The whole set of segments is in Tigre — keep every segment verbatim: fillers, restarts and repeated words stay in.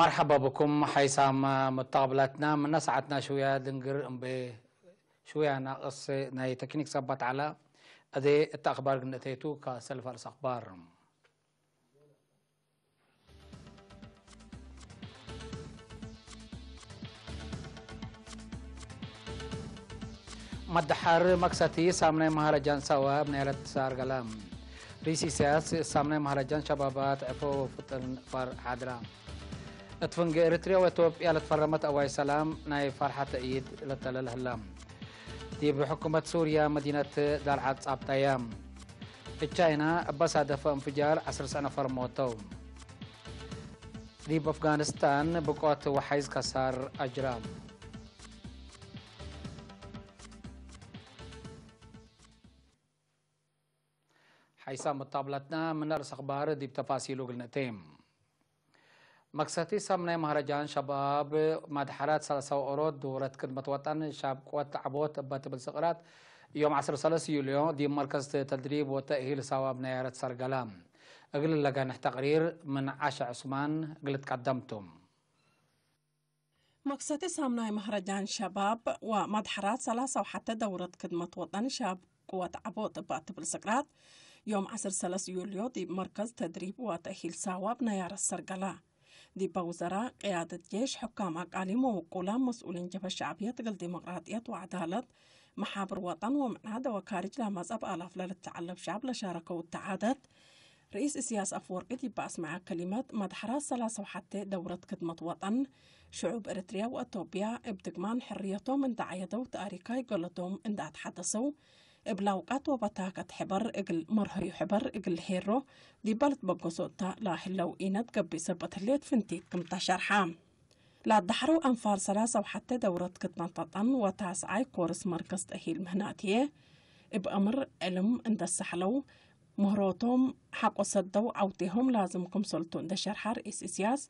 መርሐባ ብኩም ሓይሳም ሙተቅብላትና። ምነ ሰዓትና ሽውያ ድንግር እምቤ ሽውያ ናቅስ ናይ ተክኒክ ሰበት ዐለ። እዴ እተ አክባር ግንእቴቱ ከሰልፍ አርእስ አክባር። መደሐር መክሰቲ ሳምናይ መሀረጃን ሰዋብ ናይ አረት ሳርገላ። ርኢስ ኢሳያስ ሳምናይ መሀረጃን ሸባባት ዕፎ ፍጥን ፈር ሓድራ። እት ፍንጌ ኤሪትርያ ወኢትዮጵያ ለትፈረመት አዋይ ሰላም ናይ ፈርሐት ተእይድ ለተለል ህላ። ዲብ ሕኩመት ሱርያ መዲነት ዳልዓት ጻብጣያ። እቻይና እበ ሳደፈ እንፍጃር ዐስር ሰዕ ነፈር ሞተው። ዲብ አፍጋኒስታን ብቆት ወሐይዝ ከሳር አጅራ። ሓይሳም መታብላትና ምን አርእስ አኽባር ዲብ ተፋሲሉ እግል ንእቴ። መክሰቲ ሳምናይ መሀረጃን ሸባብ መድሐራት ሰለሳው ኦሮት ዶረት ክድመት ወጠን ሻብ ቅወት ዐቦት እበ ትብል ስቅራት ዮም ዐስር ሰለስ ዩልዮ ዲብ መርከዝ ተድሪብ ወተእሂል ሳዋብ ናይ አረት ሰርገላ እግል ለገንሕ ተቅሪር ምን ዓሸ ዑስማን እግል ትቀደምቱ። መክሰቲ ሳምናይ መህረጃን ሸባብ ወመድሐራት ሰላሳ ወሐተ ደውረት ክድመት ወጠን ሻብ ቅወት ዐቦ ጥባእ ትብል ስቅራት፣ ዮም ዐስር ሰለስ ዩልዮ ዲብ መርከዝ ተድሪብ ወተእሂል ሳዋብ ናይ አረት ሰርገላ። ዲበ ውዘራ፣ ቅያደት ጄሽ፣ ሕካም አቃሊም ወውቁላም መስኡሊን ጀብሀት ሸዕብየት እግል ዲሞቅራጥየት ወዐዳለት፣ መሓብር ወጠን ወምዕናደ ወካርጅ ለመጽአብ አላፍ ለልትዐለብ ሸዕብ ለሻረከው እተዓደት፣ ርኢስ እስያስ አፍወርቂ ዲብ አስመዐ ከሊመት፣ መድሐራት ሰላሳ ወሐቴ ደውረት ክድመት ወጠን፣ ሽዑብ ኤረትርያ ወአቶብያ እብ ድግማን ሕርየቶም እንዴ ዐየደው ተእሪካይ ገለቶም እንዴ አትሐደሰው፣ እብ ለውቀት ወበታከት ሕበር እግል መርሀዩ ሕበር እግል ሄሮ ዲበ ልትበገሶ እተ ለህለው ኢነት ገብእ ሰበት ህሌት ፍንቲት ክም ተ ሸርሐ። ለአዳሐረው አንፋር ሰላሳ ወሐቴ ደውረት ክድመት ወጠን ወታስዓይ ኮርስ መርከዝ ተእሂል ምህናት ህዬ፣ እብ አምር ዕልም እንዴ ሰሐለው፣ ምህሮቶም ሐቆ ሰደው ዐውቴሆም ላዝም ክምሰልቱ እንዴ ሸርሐ ርኢስ እስያስ፣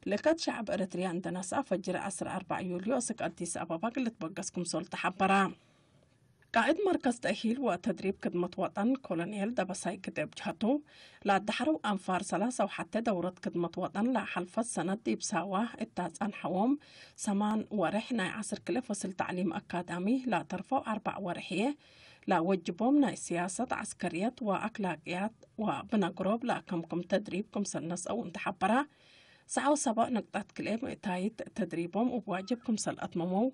ለእከት ሸዕብ ኤረትርያ እንዴ ነስአ ፈጅር ዐስር አርበዕ ዩልዮ እስክ አዲስ አበባ እግል ልትበገስ ክምሰል ተሐበረ። ቃእድ መርከዝ ተእሂል ወተድሪብ ክድመት ወጠን ኮሎኔል ደበሳይ ግደ እብ ጀሀቱ፣ ለአዳሐረው አንፋር ሰላሳ ወሐቴ ደውረት ክድመት ወጠን ለሐልፈት ሰነት ዲብ ሳዋ እተ ጸንሐዎም ሰማን ወሬሕ ናይ ዐስር ክልኤ ፈስል ተዕሊም አካዳሚ ለተርፈው አርበዕ ወሬሕ ህዬ፣ ለወጅቦም ናይ ስያሰት ዐስከርየት ወአክላቅያት ወብነግሮብ ለአከምኩም ተድሪብ ክምሰል ነስአው እንዴ ሐበረ፣ ሰዐው ሰበዕ ንቅጠት ክልኤ ምእታይት ተድሪቦም እብ ዋጅብ ክምሰል አትመመው፣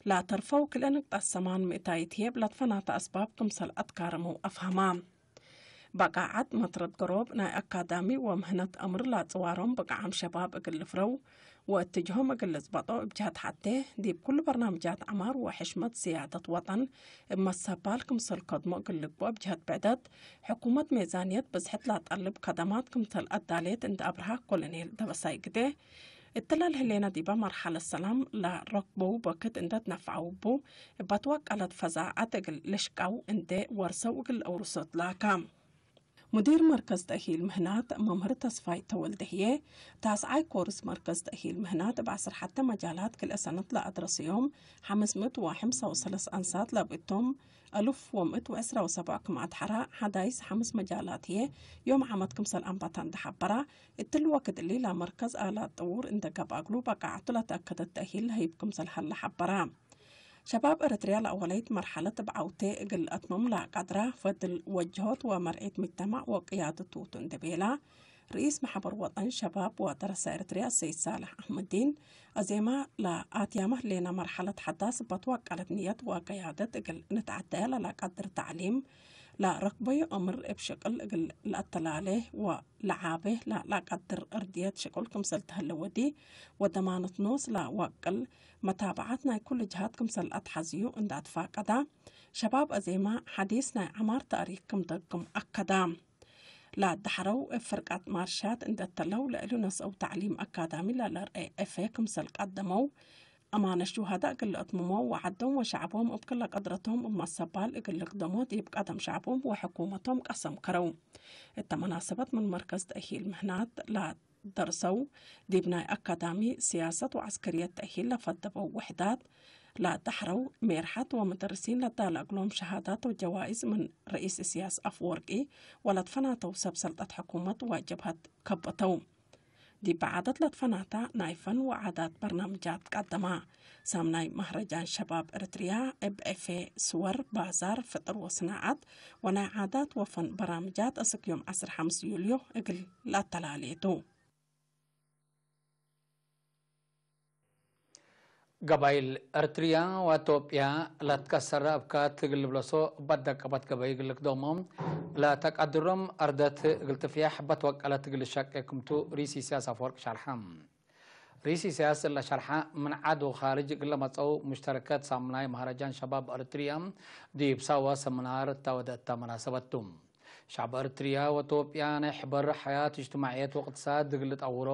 ለተርፈው ክልኤ ንቅጠት ሰማን ምእታይት ህዬ እብ ለትፈናተ አስባብ ክምሰል አትካረመው አፍሀማ። በቃዐት መትረድ ገሮብ ናይ አካዳሚ ወምህነት አምር ለአጽዋሮም ብቅዓም ሸባብ እግል ልፍረው ወእትጅሆም እግል ልጽበጦ እብ ጀሀት ሐቴ፣ ዲብ ኩሉ በርናምጃት ዐማር ወሕሽመት ስያደት ወጠን እብ መሰባል ክምሰል ከድሞ እግል ልግቦ እብ ጀሀት ብዕደት፣ ሕኩመት ሜዛንየት ብዝሕት ለአጠልብ ከደማት ክምሰል አዳሌት እንዴ አብርሀ ኮሎኔል ደበሳይ ግዴ፣ እትለ ለህሌነ ዲበ መርሐለት ሰላም ለረክበው በክት እንዴ ትነፈዐው እቡ፣ እበ ትወቀለት ፈዛዐት እግል ልሽቃው እንዴ ወርሰው እግል ለአውርሶት ላካ። ሙዲር መርከዝ ተእሂል ምህናት መምህር ተስፋይ ተወልደ ህዬ፣ ታስዓይ ኮርስ መርከዝ ተእሂል ምህናት እብ ዐስር ሐተ መጃላት ክልኤ ሰነት ለአድረሰዮም ሐምስ ምእት ወሐምሳ ወሰለስ አንሳት ለብእቶም፣ አልፍ ወምእት ወዕስራ ወሰብዕ ክም አድሐራ፣ ሐዳይስ ሐምስ መጃላት ህዬ ዮም ዓመት ክምሰል አንበታ እንዴ ሐበራ፣ እትሊ ወክድ እሊ ለመርከዝ አላት ጥዉር እንዴ ገብአ እግሉ በቃዐቱ ለተአከደት ተእሂል ለህይብ ክምሰል ሀለ ሐበራ። ሸባብ ኤረትርያ ለአወለይት መርሐለት እብ ዐውቴ እግል አትምም ለአቀድራ ፈድል ወጅሆት ወመርዒት ምጅተማዕ ወቅያደቱ ቱ እንዴ ቤላ፣ ርኢስ መሕበር ወጠን ሸባብ ወደረሰ ኤረትርያ ሰይድ ሳልሕ አሕመዲን፣ አዜማ ለአትያመ ህሌነ መርሐለት ሐዳስ እበ ትወቀለት ንየት ወቅያደት እግል ንትዐደየ ለለቀድር ተዕሊም፣ ለረክበዩ አምር እብ ሽቅል እግል ለአተላሌ ወ ለዓቤ ለለቀድር እርድየት ሽቁል ክምሰል ተህለ ወዲ፣ ወደማነት ኖስ ለወቅል መታብዓት ናይ ኩሉ ጀሃት ክምሰል አትሐዝዩ እንደ አትፋቀዳ፣ ሸባብ አዜማ ሐዲስ ናይ ዐማር ተእሪክ ክም ደግም አከዳ። ለአዳሐረው እብ ፍርቀት ማርሻት እንደ ተለው ለእሉ ነስአው ተዕሊም አካዳሚ ለለርኤ ኤፌ ክምሰል ቀደመው፣ አማነ ሹሀዳእ እግል ለአትምሞ ወዐዶም ወሸዕቦም እብ ክለ ቀድረቶም እብ መሰባል እግል ልቅደሞ ዲብ ቀደም ሸዕቦም ወሕኩመቶም ቀሰም ከረው። እተ መናሰበት ምን መርከዝ ተእሂል ምህናት ለደርሰው፣ ዲብ ናይ አካዳሚ፣ ስያሰት ወዐስከርየት ተእሂል ለፈደበው ውሕዳት ለደሐረው፣ ሜርሐት ወመደርሲን ለዳለ እግሎም ሸሃዳት ወጀዋይዝ ምን ረኢስ እስያስ አፍወርቂ ወለትፈናተው ሰብ ሰልጠት ሕኩመት ወጀብሀት ከበተው። ዲብ ዓደት ለትፈናታ ናይ ፈን ወዓዳት በርናምጃት ቀደማ። ሳምናይ መህረጃን ሸባብ እርትርያ እብ ኤፌ፣ ስወር፣ ባዛር፣ ፍጥር ወስናዓት ወናይ ዓዳት ወፈን በራምጃት እስክ ዮም ዐስር ሐምስ ዩልዮ እግል ለአተላሌ ቱ። ገባይል እርትርያ ወአቶብያ ለትከሰረ እብካት እግል ልብለሶ እበ ደቀበት ገበይ እግል ልክዶሞ ለተቀድሮም አርደት እግል ትፍያሕ በትወቀለት እግል ሸቄ ክምቱ ርኢስ ኢሳያስ አፈወርቅ ሸርሐ። ርኢስ ኢሳያስ እለ ሸርሐ ምን ዐድ ወካርጅ እግል ለመጸው ሙሽተረከት ሳምናይ መሀረጃን ሸባብ እርትርያ ዲብ ሳዋ ሰምናር እተ ወደ እተ መናሰበት ቱ። ሸዕብ እርትርያ ወኢትዮጵያ ናይ ሕበር ሐያት እጅትማዕየት ወእቅትሳድ እግል ልጠውሮ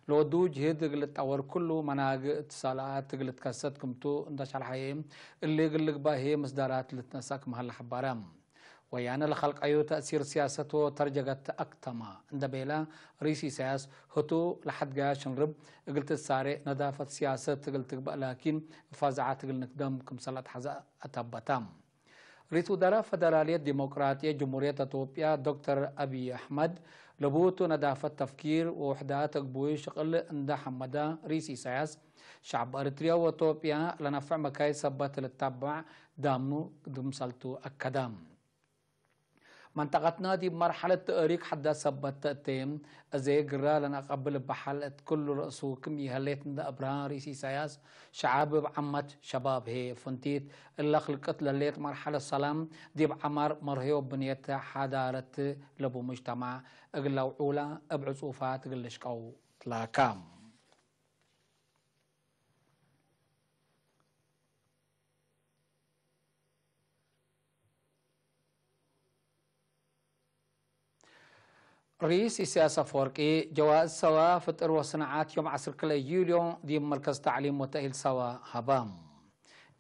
ለወዱ ጅህድ እግል ልጠወር ክሉ መናግ እትሳለኣት እግል ልትከሰት ክምቱ እንደ ሸርሐየ፣ እሊ እግል ልግባእ ህዬ ምስዳራት ልትነሰእ ክም ሀለ ሐበረ። ወያነ ለከልቀዩ ተእሲር ሲያሰት ወተርጀገት አክተመ እንደ ቤለ ርኢስ ኢሳያስ፣ ህቱ ለሐድገያ ሽንርብ እግል ትትሳሬ ነዳፈት ሲያሰት እግል ትግበእ ላኪን፣ እብ ፈዛዐት እግል ንክደም ክምሰል አትሐዘ አተበተ። ርኢስ ውዘራእ ፈደራልየት ዲሞቅራጥየት ጅምሁርየት አቶብያ ዶክተር አብይ አሕመድ፣ ለቡቱ ነዳፈት ተፍኪር ወውሕዳት እግቡይ ሽቅል እንደ ሐመደ ርኢስ ኢሳያስ፣ ሸዕብ እርትርያ ወአቶብያ ለነፍዕ መካይ ሰበት ልታበዕ ዳምኑ ክምሰልቱ አከደ። መንጠቀትና ዲብ መርሐለት ተእሪክ ሐዳስ ሰበት ተእቴ፣ እዜ ግራ ለነአቀብል እብ በሐል እት ክሉ ረእሱ ክም ኢሀሌት እንደ አብርሃ ርኢስ ኢሳያስ፣ ሸዓብ እብ ዓመት፣ ሸባብ ህዬ ፍንቲት፣ እለ ክልቅት ለሌት መርሐለት ሰላም ዲብ ዐማር መርህዮ ብንየት ሐዳረት ለቡ ሙጅተማዕ እግል ለአውዑላ እብ ዕጹፋት እግል ልሽቀው ትላከ። ርኢስ ኢሳያስ አፈወርቂ፣ ጀዋእዝ ሰዋ ፍጥር ወስንዓት ዮም ዐስር ክልኤ ዩልዮ ዲብ መርከዝ ተዕሊም ወተእሂል ሰዋ ሀበ።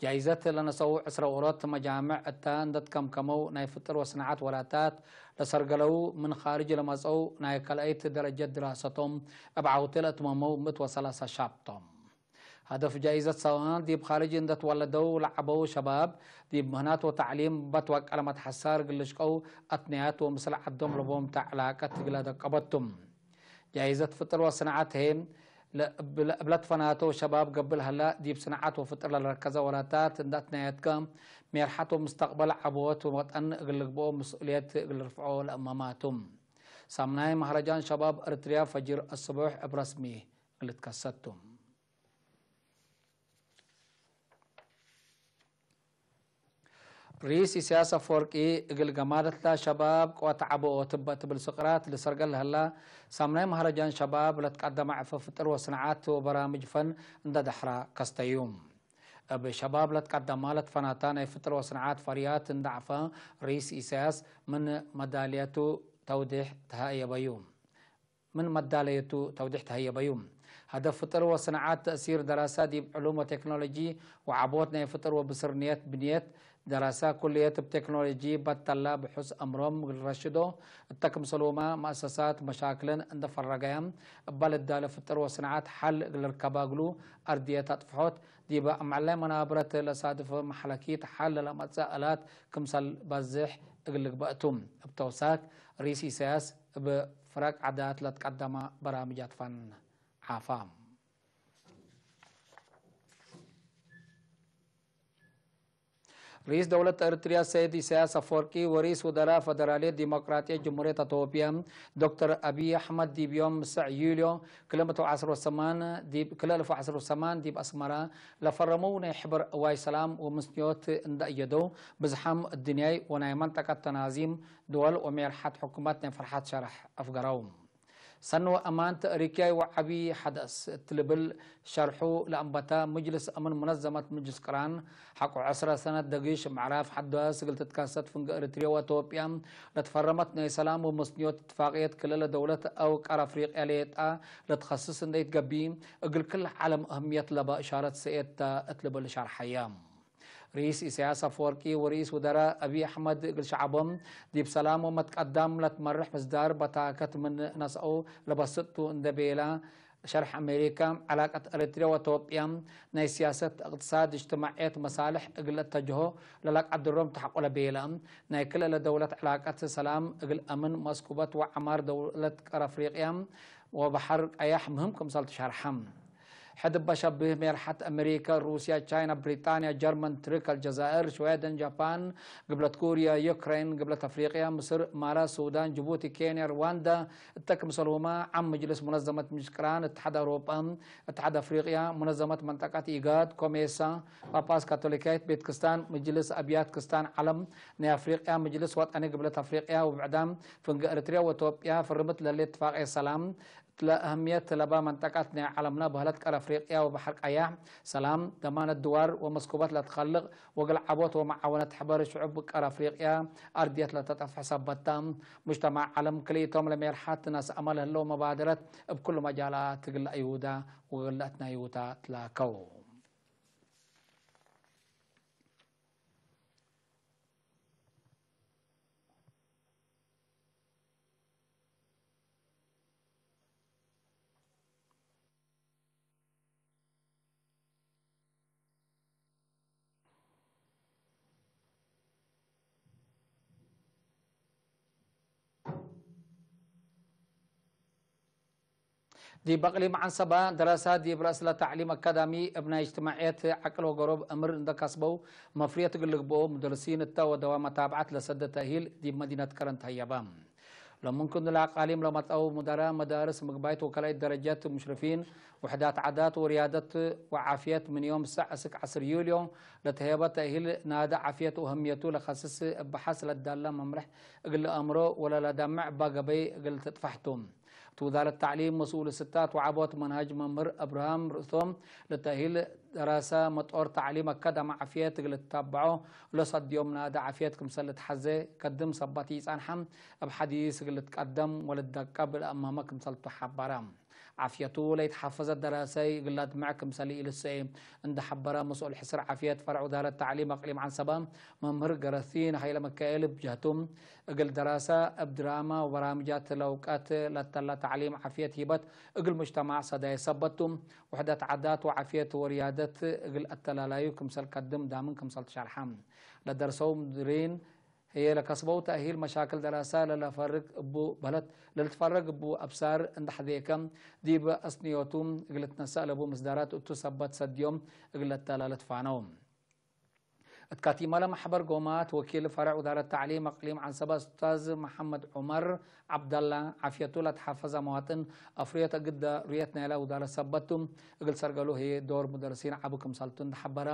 ጃይዘት ለነሰኡ ዕስረ ወሮት መጃምዕ እተ እንደ ትከምከመው፣ ናይ ፍጥር ወስንዓት ወላታት ለሰርገለው ምን ካርጅ ለመጸው ናይ ካልኣይት ደረጀት ድራሰቶም እብ ዐውቴ ለእትመመው ምእት ወሰላሳ ሻብ ቶም። ሀደፍ ጃይዘት ሰዋ፣ ዲብ ካርጅ እንደ ትወለደው ለዐበው ሸባብ፣ ዲብ ምህናት ወተዕሊም በትወቀለ መትሐሳር እግል ልሽቀው አትንያት ወምስል ዐዶም ለቦም ተ ዕላቀት እግለ ደቀበቱ። ጃይዘት ፍጥር ወስንዓት ህዬ፣ ለእብ-፣ ለእብ ለትፈናተው ሸባብ ገብእ ለሀላ፣ ዲብ ስንዓት ወፍጥር ለልረከዘ ወላታት እንደ አትንያትከ፣ ሜርሐት ወምስተቅበል ዐቦት ወጠን እግል ልግብኦ መስኡልየት እግል ልርፍዖ ለእመማቱ። ሳምናይ መህረጃን ሸባብ እርትርያ ፈጅር አስቡሕ እብ ረስሚ እግል ልትከሰት ቱ። ርኢስ ኢሳያስ አፈወርቂ፣ እግል ገማደትላ ሸባብ ቅወት ዐቦ ወትበ ትብል ስቅራት ልሰርገል ለሀላ ሳምናይ መሀረጃን ሸባብ ለትቀደመ ዕፈ ፍጥር ወስንዓት ወበራምጅ ፈን እንደ ደሕራ ከስተዩ። እብ ሸባብ ለትቀደማ ለትፈናታ ናይ ፍጥር ወስንዓት ፈርያት እንደ ዐፈ፣ ርኢስ ኢሳያስ ምን መዳልየቱ ተውዴሕ ተሀየበዩ። ምን መዳለየቱ ተውዲሕ ተሀየበዩ። ሀደፍ ፍጥር ወስንዓት ተእሲር ደራሳ ዲብ ዕሉም ወቴክኖሎጂ ወዐቦት ናይ ፍጥር ወብስርንየት ብንየት ደራሳ ኩልየት እብ ቴክኖሎጂ በተላ ብሑስ አምሮም እግል ረሽዶ እተ ክምሰልሁመ መአሰሳት መሻክልን እንደ ፈረገየ እበ ልዳለ ፍጥር ወስንዓት ሐል እግል ልርከባ እግሉ አርድየት አጥፍሖት ዲበ አምዕላይ መናብረት ለሳድፍ መሐለኪት ሐል ለለመጽእ አላት ክምሰል ባዝሕ እግል ልግበእ ቱ። እብ ተውሳክ ርኢስ ኢሳያስ እብ ፍረቅ ዓዳት ለትቀደመ በራምጃት ፈን ዓፋ። ርኢስ ደውለት ኤረትርያ ሰይድ ኢሳያስ አፈወርቂ ወርኢስ ውዘራእ ፈደራልየት ዲሞቅራጥየት ጅምሁርየት አቶብያ ዶክተር አብይ አሕመድ ዲብ ዮም ምስዕ ዩልዮ ክልኤ ምእት ወዐስር ወሰማን ዲብ፣ ክልኤ አልፍ ወዐስር ወሰማን ዲብ አስመራ ለፈረመው ናይ ሕበር እዋይ ሰላም ወምስንዮት እንደ አየደው ብዝሓም እድንያይ ወናይ መንጠቀት ተናዚም ድወል ወሜርሐት ሕኩመት ናይ ፈርሐት ሸርሕ አፍገረው። ሰኒ ወአማን ተእሪክያይ ወዐቢ ሐደስ እት ልብል ሸርሑ ለአንበተ፣ ምጅልስ አምን ሙነዘመት ምጅልስ ቅራን ሐቆ ዕስረ ሰነት ደጊሽ ምዕራፍ ሐዳስ እግል ትትካሰት ፍንጌ ኤረትርያ ወአቶብያ ለትፈረመት ናይ ሰላም ወመስንዮት እትፋቅየት ክልለ ደውለት አው ቀር አፍሪቅያ ሌጣ ለትኸስስ እንዴ ኢትገብእ፣ እግል ክል ዐለም አህምየት ለበ እሻረት ሰኤት ተ እት ልብል ሸርሐየ። ርኢስ ኢሳያስ አፈወርቂ ወርኢስ ውዘራእ አብይ አሕመድ እግል ሸዐቦም ዲብ ሰላም ወመትቀዳም ለትመርሕ ምስዳር በታከት ምን ነስአው ለበስጥ ቱ እንዴ ቤላ፣ ሸርሕ አሜሪካ፣ ዕላቀት ኤረትርያ ወኢትዮጵያ ናይ ሲያሰት፣ እቅትሳድ፣ እጅትማዕየት መሳልሕ እግል ለአተጅሆ ለለቀድሮም ተሐቆለ ቤለ። ናይ ክልኤ ደውለት ዕላቀት ሰላም እግል አምን፣ መስኩበት ወዐማር ደውለት ቀር አፍሪቅያ ወበሐር ቀያሕ ምህም ክምሰል ትሸርሐ። ሕድ እበ ሸብህ ሜርሐት አሜሪካ፣ ሩስያ፣ ቻይና፣ ብሪጣንያ፣ ጀርመን፣ ትርክ፣ አልጀዛእር፣ ሽዌደን፣ ጃፓን፣ ግብለት ኩርያ፣ ዩክሬን፣ ግብለት አፍሪቅያ፣ ምስር፣ እማራት፣ ሱዳን፣ ጅቡቲ፣ ኬንያ፣ ርዋንዳ፣ እተ ክምሰልሁመ ዓም ምጅልስ ሙነዘመት ምሽቅራን እትሓድ አውሮጳ፣ እትሓድ አፍሪቅያ፣ ሙነዘመት መንጠቀት ኢጋድ፣ ኮሜሳ፣ ጳጳስ ካቶሊካይት ቤት ክስታን፣ ምጅልስ አብያት ክስታን ዓለም፣ ናይ አፍሪቅያ፣ ምጅልስ ወጠኒ ግብለት አፍሪቅያ ወብዕዳም ፍንጌ ኤረትርያ ወኢትዮጵያ ፍርምት ለህሌት እትፋቅየት ሰላም፣ እትለ አህምየት ለባ መንጠቀት ናይ ዓለምነ በህለት ቀር አፍሪቅያ ወበሐር ቀያሕ፣ ሰላም፣ ደማነት ድዋር ወመስኩበት ለትከልቅ ወእግል ዐቦት ወመዓወነት ሕበር ሽዑብ ቀር አፍሪቅያ አርድየት ለተጠፍሕ ሰበት ተ። ሙጅተማዕ ዓለም ክልኢቶም ለሜርሐት ነስአመ ለህለው መባደረት እብ ኩሉ መጃላት እግል ለአዩዳ ወእግል ለአትናዩታ ትላከው። ዲብ አቅሊም ዐንሰበ፣ ደረሰ ዲብ ረአስለ ተዕሊም አካዳሚ እብ ናይ እጅትማዕየት ዐቅል ወገሮብ እምር እንደ ከስበው፣ መፍርየት እግል ልግብኦ ሙደርሲን እተ ወደዋ መታብዐት ለሰደ ተእሂል ዲብ መዲነት ከረን ተህየበ። ለምንክን ለአቃሊም ለመጽአው ሙደረ መዳርስ ምግባይት ወከልአይት ደረጀት ሙሽርፊን፣ ውሕዳት ዓዳት ወርያደት ወዓፍየት ምን ዮም ሰዕ እስክ ዐስር ዩልዮ ለተህየበ ተእሂል ናዲ ዓፍየት ወአህምየቱ ለከስስ እብ ሐስ ለዳለ መምርሕ እግል ለአምሮ ወለለዳምዕ እባ ገበይ እግል ትጥፋሕ ቱ። እት ውዛረት ተዕሊም መስኡል ስታት ወዐቦት መንሀጅ መምህር እብርሃም ርእሶም፣ ለተእሂል ደረሰ መጦር ተዕሊም አካዳሚ ዓፍየት እግል ልትታበዖ ለሰድዮም ናዲ ዓፍየት ክምሰል ልትሐዜ ከድም ሰበት ኢጸንሐ፣ እብ ሐዲስ እግል ልትቀደም ወልትደቀብ ለአማመ ክምሰልቱ ሐበረ። ዓፍየቱ ለኢትሐፈዘ ደረሰይ እግል ለአድምዕ ክምሰል ኢልሰኤ እንደ ሐበረ፣ መስኡል ሕስር ዓፍየት ፈርዕ ውዛረት ተዕሊም አቅሊም ዐንሰበ መምህር ገረሲን ሀይለሚካኤል እብ ጀህቱ፣ እግል ደረሰ እብ ድራመ ወበራምጃት ለእውቀት ለተለ ተዕሊም ዓፍየት ሂበት እግል ሙጅተማዕ ሰዳየ ሰበት ቱ። ውሕደት ዓዳት ወዓፍየት ወርያደት እግል አተላላዩ ክምሰል ከድም ዳምን ክምሰል ትሸርሐ። ለደርሰው ሙድሪን ህዬ ለከስበው ተእሂል መሻክል ደረሰ ለለፈርግ እቡ በህለት ለልትፈረግ እቡ አብሳር እንደ ሐዜከ ዲብ አስንዮቱ እግል ልትነሰእ ለቡ ምስዳራት እቱ ሰበት ሰድዮም እግል ለተላለ ትፋነው። እት ካቲመለ መሕበር ጎማት ወኪል ፈረዕ ውዛረት ተዕሊም አቅሊም ዐንሰበ እስታዝ መሐመድ ዑመር ዐብደላ፣ ዓፍየቱ ለትሐፈዘ መዋጥን አፍርዮት እግደ ሩየት ናይለ ውዛረት ሰበት ቱ፣ እግል ሰርገሉ ህዬ ዶር ሙደርሲን ዐቢ ክምሰልቱ እንደ ሐበረ፣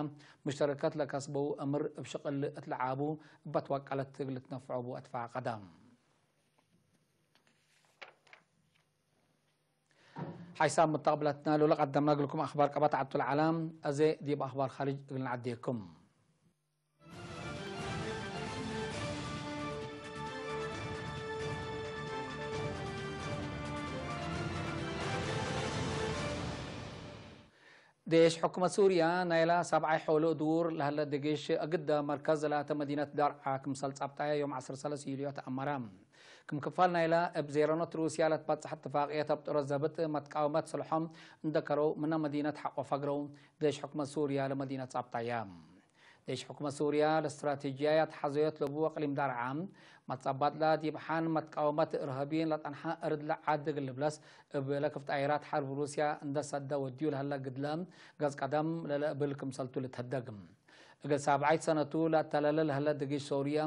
ሙሽተረከት ለከስበው እምር እብ ሽቅል እት ለዓቡ እበ ትወቀለት እግል ልትነፍዖ ቡ አትፋቀደ። ሓይሳም ሙተቅብለትነ ሉለ ቀደምነ እግልኩም አክባር ቀበት ዐብዱል ዐላም፣ አዜ ዲብ አክባር ካርጅ እግል ነዐዴኩም። ዴሽ ሕኩመት ሱርያ ናይላ ሳብዓይ ሖሉ ድውር ለሀለ ድግሽ እግደ መርከዝ ላተ መዲነት ደርዓ ክምሰል ጻብጣየ ዮም ዐስር ሰለስ ዩልዮ ተአመረ። ክም ክፋል ናይለ እብ ዜረኖት ሩስያ ለትበጽሐ እትፋቅየት አብጥሮት ዘብጥ መትቃወመት ስልሖም እንደከረው ምነ መዲነት ሐቆ ፈግረው ዴሽ ሕኩመት ሱርያ ለመዲነት ጻብጣያ። ዴሽ ሕኩመት ሱርያ ለስትራቴጂያይ አትሐዘዮት ለቡ አቅሊም ዳርዓ መትጸባጥላ ዲብ ሐን መትቃወመት እርሃቢን ለጠንሐ እርድ ለዓድ እግል ልብለስ እብ ለክፍት አይራት ሐርብ ሩስያ እንደ ሰደ ወድዩ ለሀለ ግድለ ገጽ ቀደም ለለእብል ክምሰልቱ ልትሀደግ። እግል ሳብዓይት ሰነቱ ለአተለለ ለህለ ድግሽ ሶርየ፣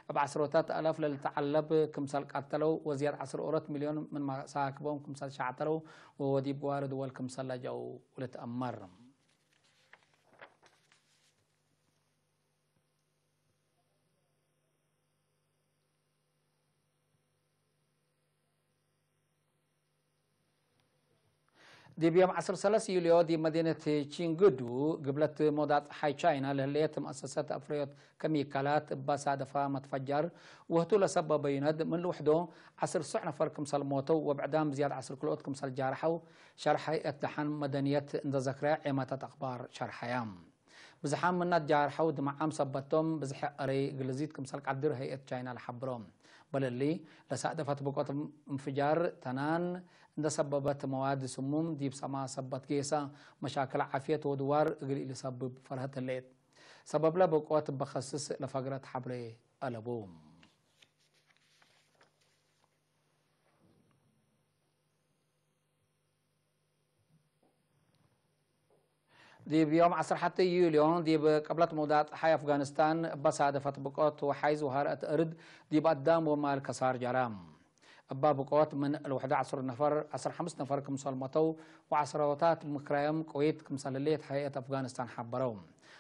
እብ ዐስሮታት አላፍ ለልትዐለብ ክምሰል ቀተለው፣ ወዝያድ ዐስር ኦሮት ሚልዮን ምን መሳክቦም ክምሰል ሸዕተለው፣ ወወዲብ ግዋሪ ድወል ክምሰል ለጀአው ልትአመር። ዲብ ዮም ዐስር ሰለስ ዩልዮ ዲብ መዲነት ቺንግዱ፣ ግብለት ሞዳ ጸሓይ ቻይና ለህሌት መአሰሰት አፍረዮት ከሚካላት እበ ሳደፋ መትፈጃር ወህቱ ለሰበበዩ ነድ ምን ልውሕዶ ዐስር ሱዕ ነፈር ክምሰል ሞተው ወብዕዳም ዝያድ ዐስር ክልኦት ክምሰል ጃርሐው ሸርሐ ህይአት ደሐን መደንየት እንደ ዘክረ ዔማታት አክባር ሸርሐያ። ብዝሓም ምነ ጃርሐው ድመዓም ሰበቶም ብዝሒ አረይ እግል ልዚድ ክምሰል ቀድር ህይአት ቻይና ለሐብሮ። በለሊ፣ ለሳደፈት ብቆት እንፍጃር ተናን እንደ ሰበበት መዋድ ስሙም ዲብ ሰማ ሰበት ጌሰ፣ መሻክል ዓፍየት ወድዋር እግል ኢልሰብብ ፈርሀት ህሌት። ሰበብለ ብቆት በኸስስ ለፈግረት ሐብሬ አለቡ። ዲብ ዮም ዐስር ሐቴ ዩልዮ፣ ዲብ ቅብለት መውዳቅ ጸሓይ አፍጋኒስታን እበ ሳደፈት ብቆት ወሓይዝ ወሀርአት እርድ ዲብ አዳም ወማል ከሳር ጀራ። እበ ብቆት ምን ለውሕደ ዐስር ነፈር፣ ዐስር ሐምስ ነፈር ክምሰል መተው ወዐስረታት ምክራዮም ቅዊት ክምሰል ህሌት ሀይአት አፍጋኒስታን ሐበረው።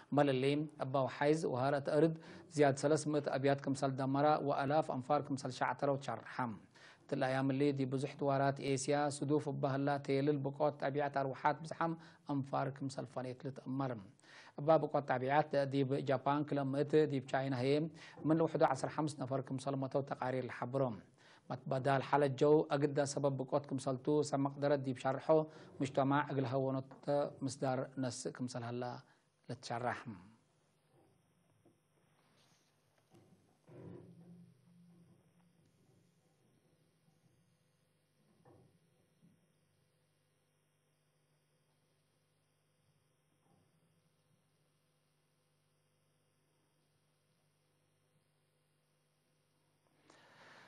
እምበል እሊ፣ እበ ወሓይዝ ወሀርአት እርድ ዝያድ ሰለስ ምእት አብያት ክምሰል ደመረ ወአላፍ አንፋር ክምሰል ሸዕተረው ትሸርሐ። እትለ አያም እሊ፣ ዲብ ብዙሕ ድዋራት ኤስያ፣ ስዱፍ እበ ህላ ቴልል ብቆት ጣቢዐት አርወሓት ብዝሓም አንፋር ክምሰል ፈኔት ልትአመር። እበ ብቆት ጣቢዐት ዲብ ጃፓን ክለ ምእት፣ ዲብ ቻይና ህዬ ምን ለውሕዱ ዐስር ሐምስ ነፈር ክምሰል መተው ተቃሪር ለሐብሮ። መትበዳል ሓለት ጀው አግደ ሰበብ ብቆት ክምሰልቱ ሰብ መቅደረት ዲብ ሸርሖ፣ ሙጅተማዕ እግል ሀወኖተ ምስዳር ነስእ ክምሰል ሀላ ልትሸረሕ።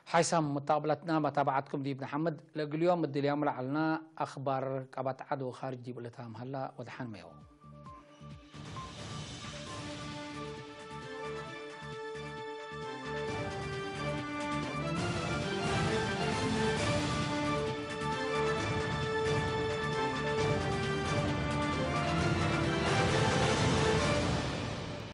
ሓይሳም ሙታቅብለትና መታብዓትኩም ዲብ ነሐምድ። ለእግል ዮም እድልያም ለዐልና አኽባር ቀበት ዐድ ወኻርጅ ዲብ እለ ታም ሀላ። ወደሓን መየው።